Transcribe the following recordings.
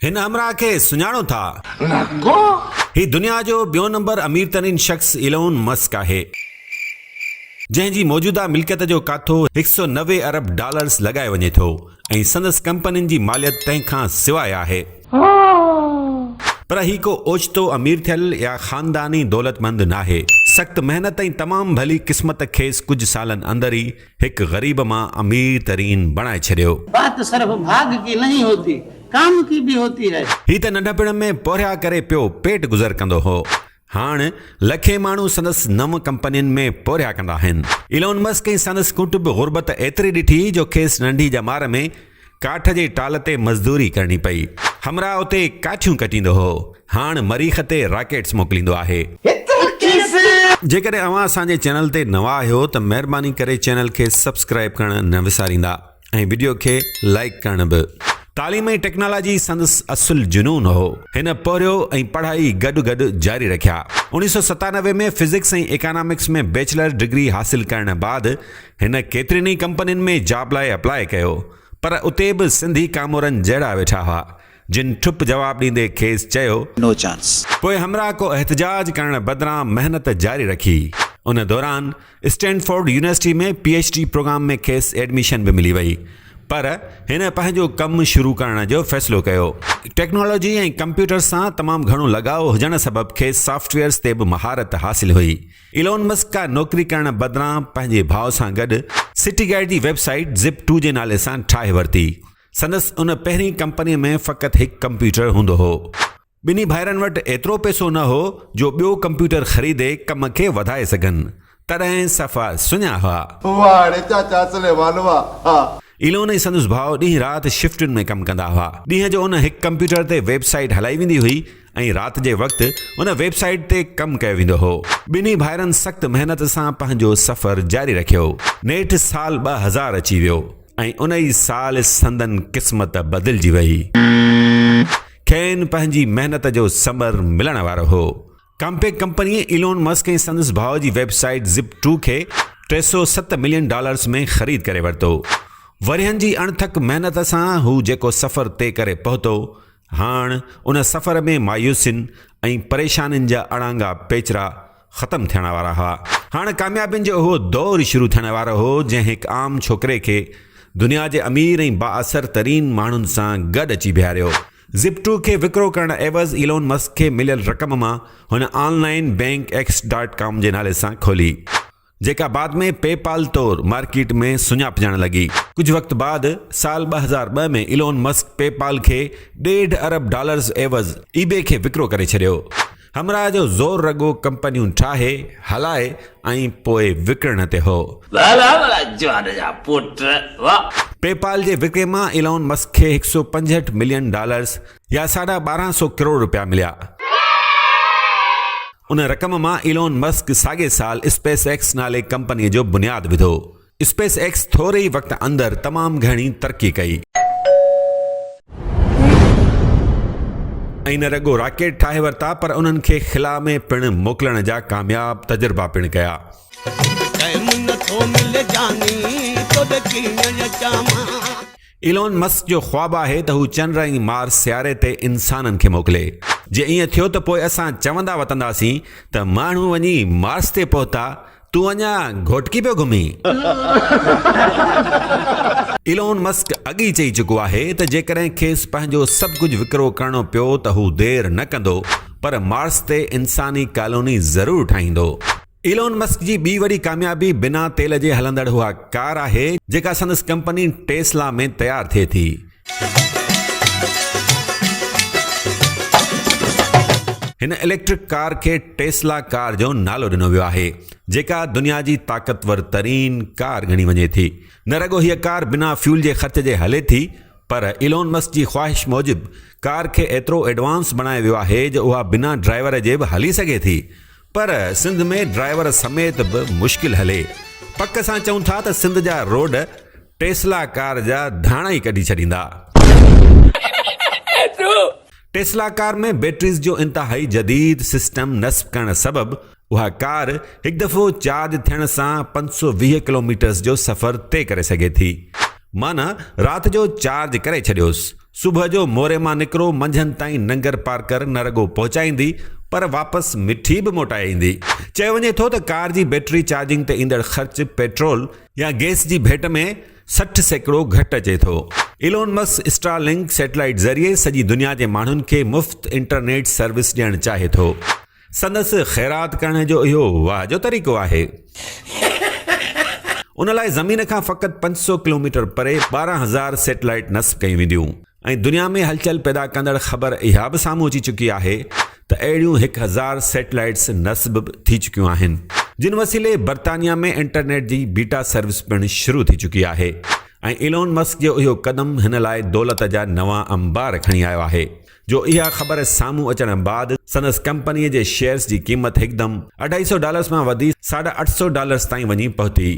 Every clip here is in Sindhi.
هن همراهه کي سڃاڻو ٿا؟ هي دنيا جو ٻيو نمبر امير ترين شخص ايلون مسڪ آهي، جنهن جي موجوده ملڪيت جو ڪاٿو 190 ارب ڊالرز لڳايو وڃي ٿو ۽ سندس ڪمپنين جي ماليت تنهن کان سواء آهي. پر هي ڪو اوچتو امير ٿيل يا خانداني دولتمند ناهي. سخت محنت ۽ تمام ڀلي قسمت کيس ڪجهه سالن اندر ئي هڪ غريب مان امير ترين بڻائي ڇڏيو. بات صرف ڀاڳ ڪي نهين هوتي، ڪام ڪي ڀي هوتي هي. هي ته ننڍپڻ ۾ پورهيا ڪري پيو پيٽ گذر ڪندو هو. هاڻ لکين ماڻهو سندس نون ڪمپنين ۾ پورهيا ڪندا آهن. ايلون مسڪ ۽ سندس ڪٽنب غربت ايتري ڏٺي جو کيس ننڍي ڄمار ۾ ڪاٺ جي ٽال تي مزدوري ڪرڻي پئي. همراهه اتي ڪاٺيون ڪٽيندو هو. هاڻ مريخ تي راڪيٽس موڪليندو آهي. جيڪڏهن اوهان اسان جي چينل تي نوان آهيو ته مهرباني ڪري چينل کي سبسڪرائيب ڪرڻ نه وساريندا ۽ وڊيو کي لائيڪ ڪرڻ به. تعليم ۽ ٽيڪنالاجي سندس اصل جنون هو. هن پورهيو ۽ پڙهائي گڏ گڏ جاري رکيا. 1997 ۾ فزڪس ۽ ايڪانامڪس ۾ بيچلر ڊگري حاصل ڪرڻ بعد هن ڪيترين ئي ڪمپنين ۾ جاب لاء اپلاء ڪيو پر اتي به سنڌي ڪامورن جهڙا ويٺا هئا جن ٺپ جواب ڏيندي کيس چيو. No chance. پوء همراهه ڪو احتجاج ڪرڻ بدران محنت جاري رکي. ان دوران Stanford university ۾ P H D programme ۾ کيس ايڊميشن به ملي وئي پر هن پنهنجو ڪم شروع ڪرڻ جو فيصلو ڪيو. ٽيڪنالاجي ۽ ڪمپيوٽر سان تمام گهڻو لڳاء هجڻ سبب کيس سافٽ ويئرز تي به مهارت حاصل هئي. ايلون مسڪ ڪا نوڪري ڪرڻ بدران پنهنجي ڀاء سان گڏ سٽي گائيڊ جي ويب سائيٽ زپ ٽو جي نالي سان ٺاهي ورتي. سندس ان پهرين ڪمپنيء ۾ فقط هڪ ڪمپيوٽر هوندو هو. ٻنهي ڀائرن وٽ ايترو پئسو نه هو جو ٻيو ڪمپيوٽر خريدي ڪم کي وڌائي سگهن. تڏهن صفا سڃا هئا. واهه ڙي چاچا سليمان واهه ها. ايلون ۽ سندس ڀاء ڏينهن رات شفٽن ۾ ڪم ڪندا هئا. ڏينهن جو ان هڪ ڪمپيوٽر تي ويب سائيٽ هلائي ويندي هئي ۽ رات جي وقت ان ويب سائيٽ تي ڪم ڪيو ويندو هو. ٻنهي ڀائرن سخت محنت سان پنهنجو سفر جاري رکيو. نيٺ سال 2000 اچي ويو ۽ ان ئي سال سندن قسمت بدلجي وئي. کين پنهنجي محنت جو ثمر ملڻ وارو هو. ڪامپيڪ ڪمپنيء ايلون مسڪ ۽ سندس ڀاء جي ويب سائيٽ زپ ٽو کي 307 ملين ڊالرز ۾ خريد ڪري ورتو. ورهين جي اڻٿڪ محنت سان هو جيڪو سفر طئي ڪري پهتو، هاڻ ان سفر ۾ مايوسين ۽ پريشانين جا اڙانگا پيچرا ختم ٿيڻ وارا هئا. هاڻ ڪاميابين جو اهو دور شروع ٿيڻ وارو هو، جنهن هڪ عام ڇوڪري کي دنيا جي امير ۽ بااثر ترين ماڻهن سان گڏ اچي بيهاريو. زپ ٽو کي وڪرو ڪرڻ عيوض ايلون مسڪ کي مليل رقم مان هن online bank X dot com جي نالي سان کولي. جيڪا بعد ۾ پي پال طور مارڪيٽ ۾ سڃاپجڻ لڳي. ڪجهه وقت بعد سال 2002 ۾ ايلون مسڪ پي پال کي ڏيڍ ارب ڊالرز عيوض اي بي کي وڪرو ڪري ڇڏيو. همراهه جو زور رڳو ڪمپنيون ٺاهي، هلائي ۽ پوء وڪڻڻ تي هو. ڀلا ڀلا جوان جا پٽ واه. پي پال جي وڪري مان ايلون مسڪ کي 165 ملين ڊالرز يا ساڍا ٻارنهن سو ڪروڙ رپيا مليا. ان رقم مان ايلون مسڪ ساڳئي سال اسپيس ايڪس نالي ڪمپنيء جو بنياد وڌو. اسپيس ايڪس ٿوري ئي وقت اندر تمام گهڻي ترقي ڪئي. ۽ نه رڳو راڪيٽ ٺاهي ورتا پر انهن کي خلا ۾ پڻ موڪلڻ جا ڪامياب تجربا پڻ ڪيا. ايلون مسڪ جو خواب آهي ته هو چنڊ ۽ مارس سياري تي انسانن کي موڪلي. جي ائين ٿيو ته پوء اسان چوندا وتنداسين ته ماڻهو وڃي مارس تي پهتا، تون اڃا گهوٽڪي پيو گهمين. ايلون مسڪ اڳ ئي چئي چڪو آهي ته جيڪڏهن کيس پنهنجو سڀ ڪجهه وڪرو ڪرڻو پيو ته هو دير نه ڪندو پر مارس تي انساني ڪالوني ضرور ٺاهيندو. ايلون مسڪ جي ٻي وڏي ڪاميابي بنا تيل جي هلندڙ اها ڪار آهي جيڪا سندس ڪمپني ٽيسلا ۾ تيار ٿئي ٿي. هن اليڪٽرڪ ڪار کي ٽيسلا ڪار جو نالو ڏنو ويو آهي جيڪا دنيا جي طاقتور ترين ڪار ڳڻي وڃي ٿي. نه رڳو هيء ڪار بنا فيول جي خرچ جي هلي ٿي پر ايلون مسڪ جي خواهش موجب ڪار کي ايترو ايڊوانس بڻايو ويو آهي جو اها بنا ڊرائيور جي به هلي سگهي ٿي. پر سنڌ ۾ ڊرائيور سميت به مشڪل هلي. پڪ سان چئون ٿا ته سنڌ جا روڊ ٽيسلا ڪار جا ڌاڻا ئي ڪڍي ڇڏيندا. ٽيسلا ڪار ۾ بيٽريز جو انتهائي جديد سسٽم نصب ڪرڻ سبب اها ڪار هڪ دفعو چارج ٿيڻ سان 520 ڪلوميٽرز جو سفر طئي ڪري سگهي ٿي. معنيٰ رات جو چارج ڪري ڇڏيوس. صبح جو موري مان نڪرو منجهند تائين ننگر پارڪر نه رڳو پهچائيندي پر واپس مٺي به موٽائي ايندي. چيو وڃي ٿو ته ڪار جي بيٽري چارجنگ تي ايندڙ خرچ پيٽرول يا گئس جي ڀيٽ ۾ 60% گهٽ اچي ٿو. ايلون مسڪ اسٽارلنڪ سيٽلائيٽ ذريعي سڄي دنيا جي ماڻهن کي مفت انٽرنيٽ سروس ڏيڻ چاهي ٿو. سندس خيرات ڪرڻ جو اهو واهه جو طريقو آهي. ان لاء زمين کان فقط 500 ڪلوميٽر پري 12,000 سيٽلائيٽ نصب ڪيون وينديون ۽ دنيا ۾ هلچل پيدا ڪندڙ خبر اها به سامهون اچي چڪي آهي ته اهڙيون 1000 سيٽلائيٽس نصب به ٿي چڪيون آهن جن وسيلي برطانيا ۾ انٽرنيٽ جي بيٽا سروس پڻ شروع ٿي چڪي آهي ۽ ايلون مسڪ جو اهو قدم هن لاء دولت جا نوان انبار کڻي آيو آهي. جو اها خبر سامهون اچڻ بعد سندس ڪمپنيء جي شيئرز جي قيمت هڪدم اڍائي سئو ڊالرز مان وڌي ساڍا اٺ سئو ڊالرز تائين وڃي پهتي.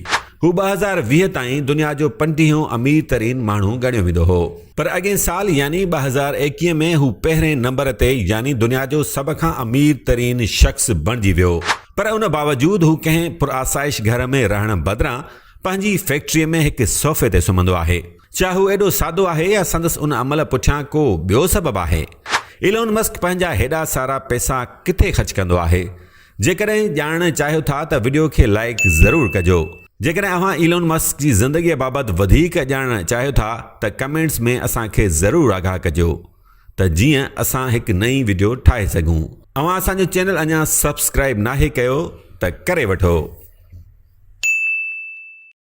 هو 2020 تائين دنيا جو پنجٽيهون امير ترين ماڻهو ڳڻيو ويندو هو. پر اڳئين سال يعني 2021 ۾ هو پهرين نمبر تي يعني دنيا جو سڀ کان امير ترين شخص بڻجي ويو. پر ان باوجود هو ڪنهن پرآسائش گهر ۾ رهڻ بدران پنهنجي فيڪٽريء ۾ هڪ صوفي تي سمهندو آهي. ڇا هو ايڏو سادو آهي يا سندس ان عمل پٺيان ڪو ٻيو سبب آهي؟ ايلون مسڪ پنهنجا هيڏا سارا پئسا ڪٿي خرچ ڪندو آهي؟ جيڪڏهن ڄاڻڻ چاهيو ٿا ته وڊيو کي لائيڪ ضرور ڪجو. جيڪڏهن اوهان ايلون مسڪ جي زندگيء بابت وڌيڪ ڄاڻڻ چاهيو ٿا ته ڪمينٽس ۾ اسان کي ضرور آگاهه ڪجو ته جيئن اسان هڪ نئين وڊيو ٺاهي سگهون. اوهان اسان جو چينل اڃا سبسڪرائيب ناهي ڪيو ته ڪري وٺو.